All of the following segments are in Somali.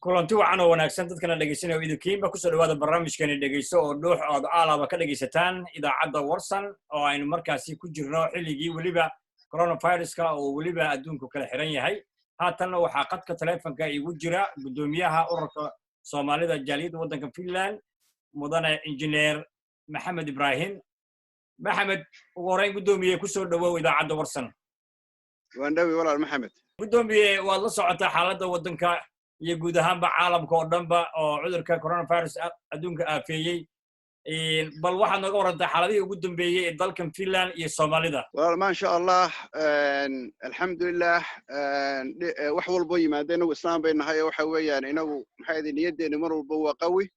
Kulanti wacan oo wanaagsan dadkana dhegaysanaya idinkiinba kusoo dhawaada barnaamijkeeni Dhegayso oo Dhuux, ood aalaba ka dhegaysataan idaacadda Warsan, oo aynu markaasi ku jirno xilligii weliba coronaviruska oo weliba adduunku kala xiran yahay. Haatanna waxaa qadka taleefonka igu jira guddoomiyaha ururka Soomaalida jaaliyadda waddanka Finland, mudane Injineer Maxamed Ibrahim Maxamed. Ugu horreyn, guddoomiye, kusoo dhowow idaacadda Warsan. Waan dhawi, walaal Maxamed. Guddoomiye, waad la socotaa xaaladda waddanka iyo guud ahaanba caalamka oo dhanba oo cudurka coronavirus adduunka aafeeyey. Bal waxaad nooga warantaa xaaladihii ugu dambeeyey ee dalkan Finland iyo Soomaalida. Walaal, maasha Allah, alxamdulilah. Wax walbo yimaada, inagu Islaam bay nahay oo waxa weeyaan inagu, maxay ahayd, niyaddeenu mar walba waa qawi.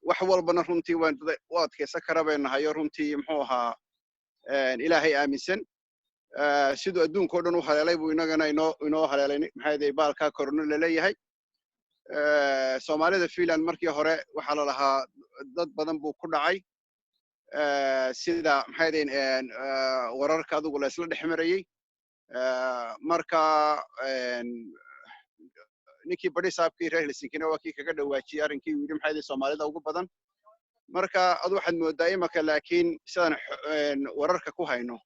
Wax walbana runtii waan u adkaysan kara bay nahay oo runtii, muxuu ahaa, Ilaahay aaminsan. Siduu adduunka o dhan u haleelay buu inagana inoo haleelay, maxay ahayd, baalkaa corona laleeyahay. Soomaalida Finland markii hore waxaa la lahaa dad badan buu ku dhacay, sida, maxay ahayd, wararka adugu la isla dhex marayey. Marka ninkii barisaabkii reer Helsinkina waa kii kaga dhawaajiyey arrinkii uu yidhi, maxay ahayd, Soomaalida ugu badan. Marka adu waxaad mooddaa imaka, laakiin sidaan wararka ku hayno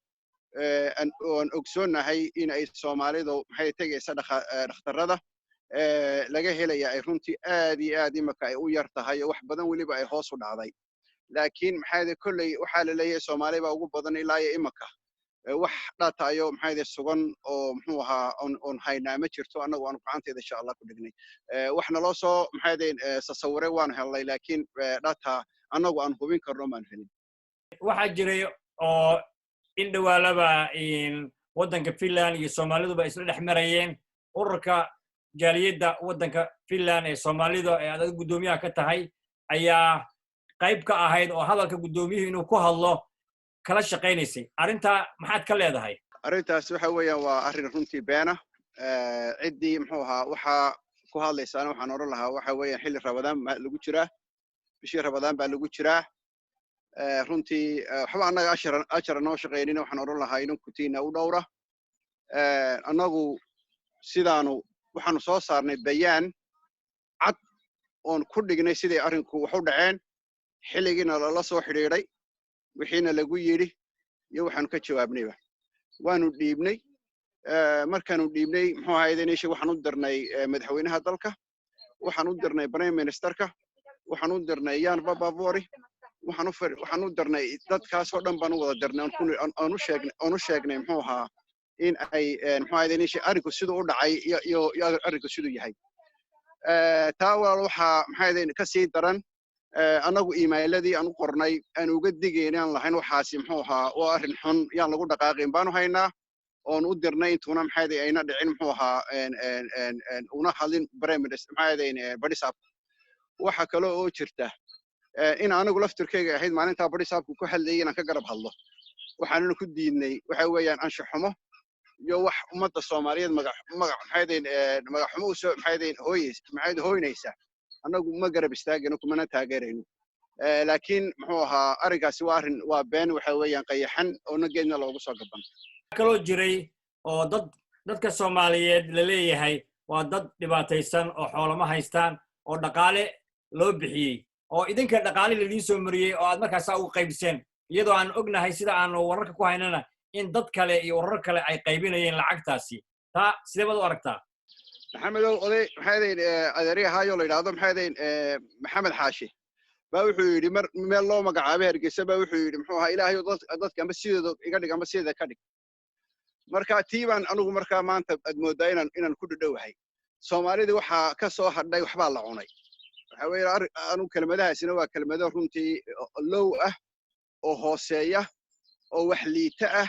oon ogsoonnahay, in ay Soomaalidu, maxay, tegaysa dhakhtarrada laga helaya ay runtii aad iyo aad imaka ay u yar tahay, oo wax badan weliba ay hoos u dhacday. Laakiin, maxay, kolley waxaa la leeyahay Soomaali baa ugu badan. Ilaa iyo imaka wax data-yo, maxay, sugan oo, muxuu ahaa, oon haynaa ma jirto. Annagu aanu gacanteeda, insha Allah, ku dhignay wax naloo soo, maxay, sasawiray waanu helnay, laakiin data annagu aan hubin karno maanu helin. Waxaa jiray oo in dhowaalaba waddanka Finland iyo Soomaaliduba isla dhex marayeen ururka jaaliyadda waddanka Finland ee Soomaalida ee aad guddoomiyaha ka tahay ayaa qayb ka ahayd oo hadalka guddoomiyuhu inuu ku hadlo kala shaqaynaysay. Arrintaa maxaad ka leedahay? Arrintaas waxa weeyaan waa arrin runtii beena. Ciddii, muxuu ahaa, waxaa ku hadlaysaana waxaan odhan lahaa, waxa weeyaan xilli Rabadaan baa lagu jiraa, bishii Rabadaan baa lagu jiraa. Runtii waxba annaga ashara noo shaqaynina. Waxaan odhan lahaa idinkutiina u dhowra. Annagu sidaanu waxaanu soo saarnay bayaan cad oon ku dhignay siday arrinku wax u dhaceen, xilligiina lala soo xidhiidhay, wixiina lagu yidhi iyo waxaanu ka jawaabnayba waanu dhiibnay. Markaanu dhiibnay, muxuu ahaydenisha, waxaan u dirnay madaxweynaha dalka, waxaan u dirnay prime ministerka, waxaan u dirnay Jan Vapaavuori, waxaan u dirnay dadkaasoo dhan baan u wada dirnay oon u sheegnay, muxuu ahaa, in ay, muxuu ahaydenisha, arrinku siduu u dhacay iyo arrinku siduu yahay. Taa, walaal, waxaa, maxay ahayd, ka sii daran annagu emailadii aan u qornay aan uga digayn aan lahayn waxaasi, muxuu ahaa, waa arrin xun, yaan lagu dhaqaaqin baanu haynaa oon u dirnay intuuna, maxay ahayd, ayna dhicin, muxuu ahaa, una hadlin prime minister, maxay ahayd, barisaabka. Waxa kale oo jirta in anigu laftirkayga ahayd maalintaa barisaabku ku hadlayay inaan ka garab hadlo. Waxaanuna ku diidnay waxa weeyaan anshaxumo iyo wax ummadda Soomaaliyeed magac magac, maxay ahayd, magac xumo usoo, maxay ahayd, hooyeys, maxay ahayd, hooynaysa. Annagu ma garab istaagayno, kumana taageerayno. Laakiin, muxuu ahaa, arrinkaasi waa arrin, waa been, waxa weeyaan qayaxan oona geedna loogu soo gaban. Kaloo jiray oo dadka Soomaaliyeed la leeyahay waa dad dhibaataysan oo xoolama haystaan oo dhaqaale loo bixiyey oo idinka dhaqaale laidiin soo mariyey oo aad markaasaa ugu qaybiseen, iyadoo aan ognahay sida aanu wararka ku haynana in dad kale iyo warar kale ay qaybinayeen lacagtaasi. Taa sidee baad u aragtaa? Maxamedow, oday, maxay ahayd, adeeryahaayoo la yidhaahdo, maxay ahayd, Maxamed Xaashi baa wuxuu yidhi, mar meel loo magacaabay Hargeysa baa wuxuu yidhi, muxuu ahaa, "Ilaahayo, dadka amba sideeda iga dhig amba sideeda ka dhig." Marka tii baan anigu markaa maanta aad mooddaa inaan ku dhadhowahay. Soomaalidii waxaa ka soo hadhay waxbaa la cunay. Waxa weeye anigu kelmadahaasina waa kelmado runtii low ah oo hooseeya oo wax liita ah.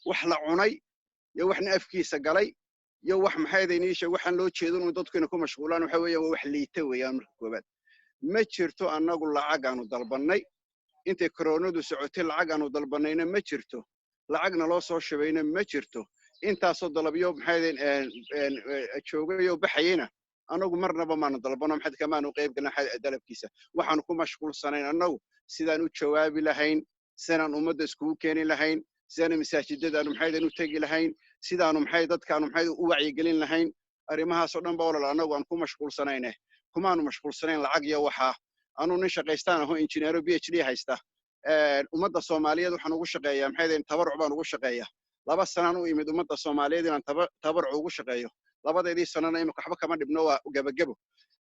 Wax la cunay iyo waxna afkiisa galay iyo wax, maxay ahayd, waxaan loo jeedin un dadku inay ku mashquulaan, waxa weeyaan waa wax liita weeyaan. Marka koowaad, ma jirto annagu lacag aanu dalbannay intay koronadu socotay. Lacag aanu dalbannayna ma jirto, lacagna loo soo shubayna ma jirto. Intaasoo dalabyo, maxay ahayd, joogayoo baxayeyna, annagu marnaba maanu dalbano, maxay, kamaanu qayb galin dalabkiisa. Waxaanu ku mashquulsanayn annagu sidaan u jawaabi lahayn, sidaan ummadda iskugu keeni lahayn, sidaanu masaajidadaanu, maxay ahayd, u tegi lahayn, sidaanu, maxay, dadkaanu, maxay, u wacyigelin lahayn. Arrimahaasoo dhan ba, walaal, annagu aan ku mashquulsanayne, kumaanu mashquulsanayn lacag iyo waxaa. Anuu nin shaqaystaan aho, injineero PhD haysta. Ummadda Soomaaliyeed waxaan ugu shaqeeyaa, maxay dahin, tabaruc baan ugu shaqeeyaa. 2 sanaan u imid ummadda Soomaaliyeed inaan tabaruc ugu shaqeeyo. Labadeedii sanana imika waxba kama dhibno, waa gebagebo.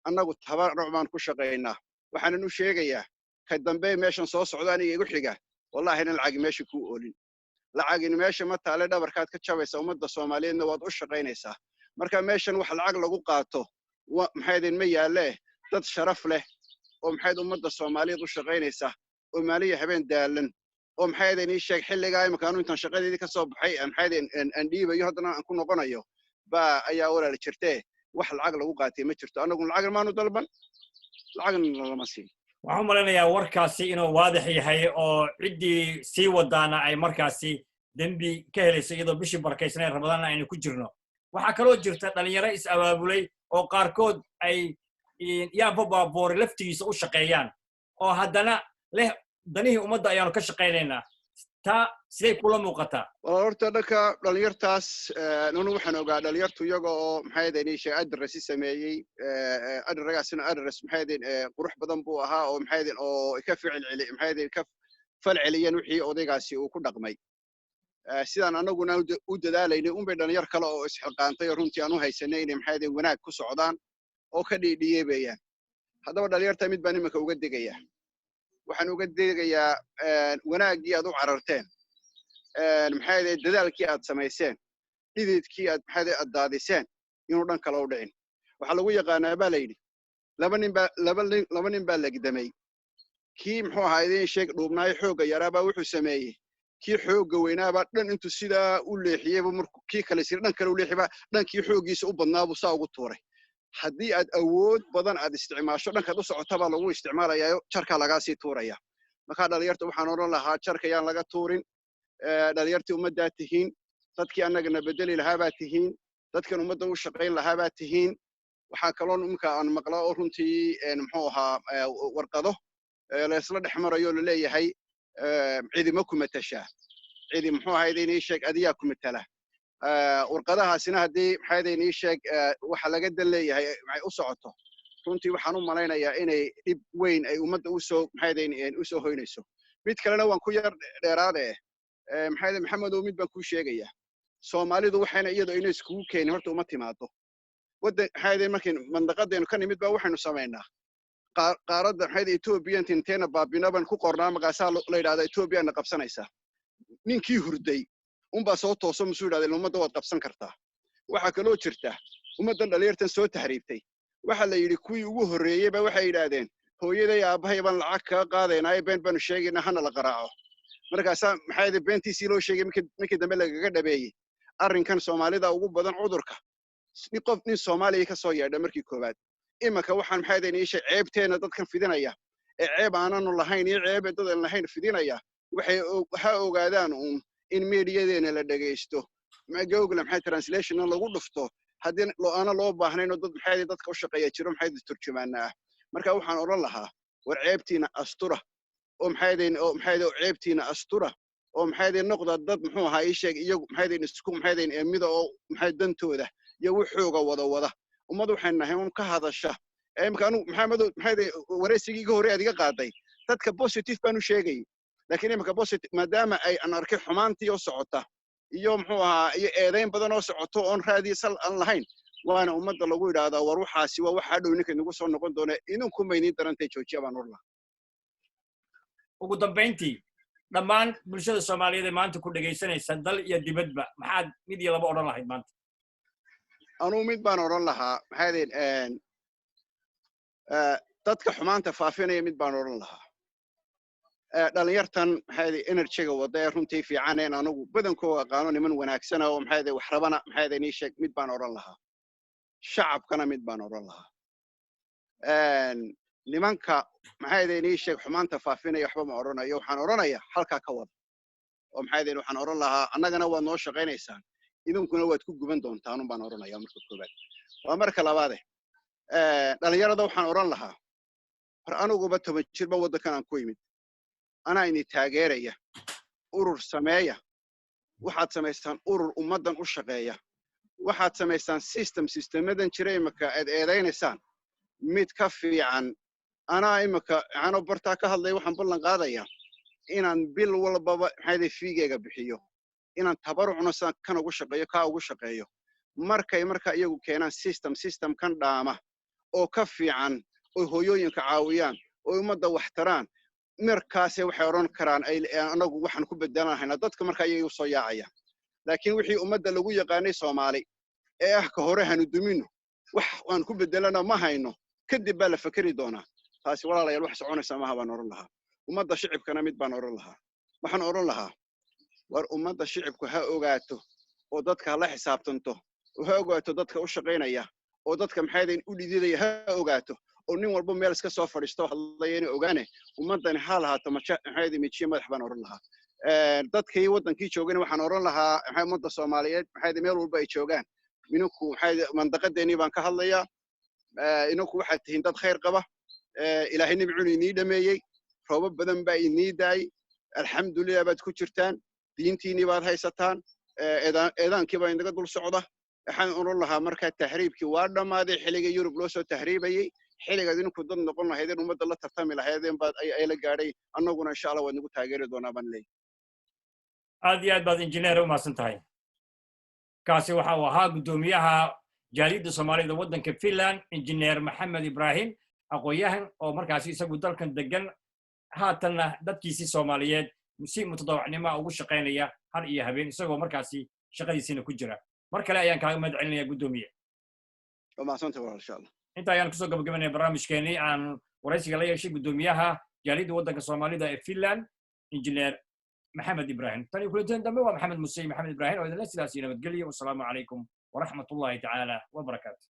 Annagu tabaruc baan ku shaqaynaa. Waxaanan u sheegayaa ka dambe meeshan soo socdo, aniga igu xiga, wallahi inan lacagi meesha kuu oolin. Lacagin meesha ma taale, dhabarkaad ka jabaysa, ummadda Soomaaliyeedna waad u shaqaynaysaa. Marka meeshan wax lacag lagu qaato, maxay ma yaalee. Dad sharaf leh oo maxayd ummadda Soomaaliyeed u shaqaynaysa oo maaliya habeen daalan oo, maxay ii sheeg, xilligaa imika anu intaan shaqadeedii ka soo baxay, maxay aan dhiibayo, haddana aan ku noqonayo baa ayaa, walaal, jirtee. Wax lacag lagu qaatay ma jirto. Annagu lacagna maanu dalban, lacagna lama siin. Waxaan u malaynayaa warkaasi inuu waadix yahay oo ciddii sii wadaana ay markaasi dembi ka helayso, iyadoo bishii barkaysnayn Ramadaanna aynu ku jirno. Waxaa kaloo jirta dhalinyaro is-abaabulay oo qaarkood ay yaanfa baaboore laftigiisa u shaqeeyaan oo haddana leh danihii ummadda ayaanu ka shaqaynaynaa. Taa siday kula muuqataa? Walaal, horta dhanka dhalinyartaas nunu waxaan ogaa dhalinyartu iyaga oo, maxay ahayd, sheeg, address sameeyey. Addresskaasina address, maxay ahayd, qurux badan buu ahaa oo, maxay ahayd, oo ka ficil celi, maxay ahayd, ka fal celiyeen wixii odaygaasi uu ku dhaqmay. Sidaan annaguna u dadaalaynay unbay dhalinyar kale oo isxilqaantay oo runtii aan u haysanay inay, maxay ahayd, wanaag ku socdaan oo ka dhiidhiyeebayaan. Haddaba dhalinyarta mid baan iminka uga degayaa. Waxaan uga degayaa wanaaggii aad u cararteen, maxay ahayd, dadaalkii aad samayseen, dhididkii aad, maxay ahayd, aad daadiseen, inuu dhan kale u dhicin. Waxaa lagu yaqaanaa baa la yidhi, laba nin baa legdamay. Kii, muxuu ahaa, idin sheeg, dhuubnaayo xoogga yaraabaa wuxuu sameeyey, kii xoogga weynaabaa dhan intuu sidaa u leexiyeyba, markuu kii kale sira dhan kale u leexiyba, dhankii xooggiisa u badnaabuu saa ugu tuuray. Haddii aad awood badan aad isticmaasho, dhankaad u socotabaa lagu isticmaalayaayo, jarkaa lagaa sii tuuraya. Markaa dhalinyarta waxaan odhan lahaa, jarka yaan laga tuurin. Dhalinyartii ummaddaa tihiin, dadkii annagana bedeli lahaa tihiin, dadkan ummadda u shaqayn lahaa baa tihiin. Waxaa kaloon imika aan maqlaa oo runtii, muxuu ahaa, warqado laysla dhex marayo, laleeyahay cidima ku matashaa, cidi, muxuu ahayd, inii sheeg, adiyaa ku matala. Warqadahaasina haddii, maxay ahayd, inii sheeg, waxa laga dan leeyahay ay u socoto, runtii waxaan u malaynayaa inay dhib weyn ay ummadda usoo, maxay ahayd, usoo hoynayso. Mid kalena waan ku yar dheeraade, maxay ahayd, Maxamedow, mid baan kuu sheegayaa. Soomaalidu waxayna iyadoo inay iskugu keenin horta uma timaado waddan, maxay ahayd, markaynu mandaqadaynu ka nimid baa waxaynu samaynaa qaaradda, maxay ahayd, Etoobiya inteena baabina baan ku qornaa. Markaasaa la yidhahdaa Etoobiyana qabsanaysaa. Ninkii hurday unbaa soo tooso, musuu yidhahda ummadda waad qabsan kartaa. Waxaa kaloo jirta ummaddan dhalinyartan soo tahriibtay. Waxaa la yidhi kuwii ugu horreeyey ba waxay yidhaahdeen, "Hooyaday aabbahay baan lacag kaga qaadaynaa, been baanu sheegaynaa, hana la qaraaco." Markaasaa, maxay ahayd, beentiisii loo sheegay markii dambe lagaga dhabeeyey. Arrinkan Soomaalida ugu badan cudurka, qof nin Soomaaliya ka soo yeedha markii koowaad. Imanka waxaan, maxay ahayd, ii sheeg, ceebteenna dadkan fidinaya ee ceeb aananu lahayn iyo ceebe dad aan lahayn fidinaya, waxay ha ogaadaan uun in mediyadeena la dhegaysto, Google, maxay, translationna lagu dhufto haddii aana loo baahnayn oo dad, maxay ahayd, dadka u shaqeeya jiro, maxay ahayd, turjumaana ah. Marka waxaan odhan lahaa, war ceebtiina astura oo, maxay ahayd, oo, maxay ahayd, oo ceebtiina astura oo, maxay ahayd, noqda dad, muxuu ahaa, ii sheeg, iyagu, maxay ahayd, isku, maxay ahayd, mida oo, maxay, dantooda iyo wuxooga wada. Ummad waxay nahay un ka hadasha. Imika anu, Maxamedow, maxay ahayd, waraysigii iga horey aad iga qaaday, dadka positive baan u sheegayay, laakiin imika positive maadaama ay aan arkay xumaantii oo socota iyo, muxuu ahaa, iyo eedayn badan oo socoto oon raadiyo sal aan lahayn, waana ummadda lagu yidhaahdaa, war waxaasi waa waxaa dhow ninka inagu soo noqon doona, idinku mayniin darantay, joojiya baan odhan lahaa. Ugu dambayntii, dhammaan bulshada Soomaaliyeed ee maanta ku dhegaysanaysa dal iyo dibadba, maxaad mid iyo laba odhan lahayd maanta? Anuu mid baan odhan lahaa, maxay ahayd, dadka xumaanta faafinaya mid baan odhan lahaa. Dhalinyartan, maxay ahayd, energyga wadda ee runtii fiicaneen, anugu badankooga aqaano, niman wanaagsana oo, maxay ahayd, wax rabana, maxay ahayd, nii sheeg, mid baan odhan lahaa. Shacabkana mid baan odhan lahaa. Nimanka, maxay ahayd, nii sheeg, xumaanta faafinaya waxba ma odhanayo. Waxaan odhanayaa halkaa ka wada oo, maxay ahayd, waxaan odhan lahaa, annagana waad noo shaqaynaysaan, idinkuna waad ku guban doontaan un baan odhanaya marka koowaad. Waa marka labaade, dhalinyarada waxaan odhan lahaa, war aniguba 10 jirba waddankan aan ku imid, anaa ini taageeraya. Urur sameeya, waxaad samaysaan urur ummaddan u shaqeeya. Waxaad samaysaan system, systemadan jira imika aad eedaynaysaan mid ka fiican. Anaa imika anoo bartaa ka hadlaya, waxaan ballan qaadayaa inaan bil walbaba maxayday fee-geyga bixiyo, inaan tabarucno sidaan kan ugu shaqeeyo, kaa ugu shaqeeyo. Markay marka iyagu keenaan system, system kan dhaama oo ka fiican, oo hooyooyinka caawiyaan oo ummadda wax taraan, markaase waxay odhan karaan anagu waxaan ku bedelanahaynaa dadka. Marka iyaga u soo yaacayaan. Laakiin wixii ummadda lagu yaqaanay Soomaali ee ah ka hore hanu dumino, wax aan ku bedelana ma hayno, kadib baa la fekeri doonaa, taasi walaalayaal wax soconaysa maaha baan odhan lahaa. Ummadda shicibkana mid baan odhan lahaa. Waxaan odhan lahaa, war ummadda shicibku ha ogaato oo dadka ha la xisaabtanto, oo ha ogaato dadka u shaqaynaya oo dadka maxaydayn u dhididaya, ha ogaato oo nin walba meel iska soo fadhiisto hadlaya inay ogaane. Ummaddani ha lahaato maxayda mijiye madax baan odhan lahaa. Dadkii waddankii joogana waxaan odhan lahaa, maxay ummadda Soomaaliyeed maxayda meel walba ay joogaan, ininku maxay mandaqadeennii baan ka hadlayaa, ininku waxaad tihiin dad khayr qaba. Ilaahay nimcunu inii dhameeyey, roobab badan baa inii daayey, alxamdulilah baad ku jirtaan, diintiinii baad haysataan, eedaankii baa inaga dul socda. Waxaan odhan lahaa markaa tahriibkii waa dhammaaday, xilliga Yurub loo soo tahriibayey, xilligaad idinku dad noqon lahaydeen, ummadda la tartami lahaydeen baad ay la gaadhay. Annaguna insha Allah waad nagu taageeri doonaa baan leeyahy. Aad iyo aad baad, injineer, u mahadsan tahay. Kaasi waxa uu ahaa guddoomiyaha jaaliyadda Soomaalida waddanka Finland, injineer Maxamed Ibrahim, aqoon-yahan oo markaasi isagu dalkan degan, haatanna dadkiisii Soomaaliyeed si mutadawacnimoa ugu shaqaynaya har iyo habeen, isagoo markaasi shaqadiisiina ku jira. Mar kale ayaan kaaga mahad celinaya, guddoomiye. Waa mahadsantahay walaal, insha Allah. Inta ayaan kusoo gabagabanaya barnaamijkeenii aan waraysiga la yeeshay guddoomiyaha jaaliyadda waddanka Soomaalida ee Finland, injineer Maxamed Ibrahim. Tan iyo kulanteen dambe, waa Maxamed Muse, Maxamed Ibrahim oo idinle sidaas iyo nabadgelyo. Wasalaamu calaykum waraxmat ullahi tacaala wabarakaatu.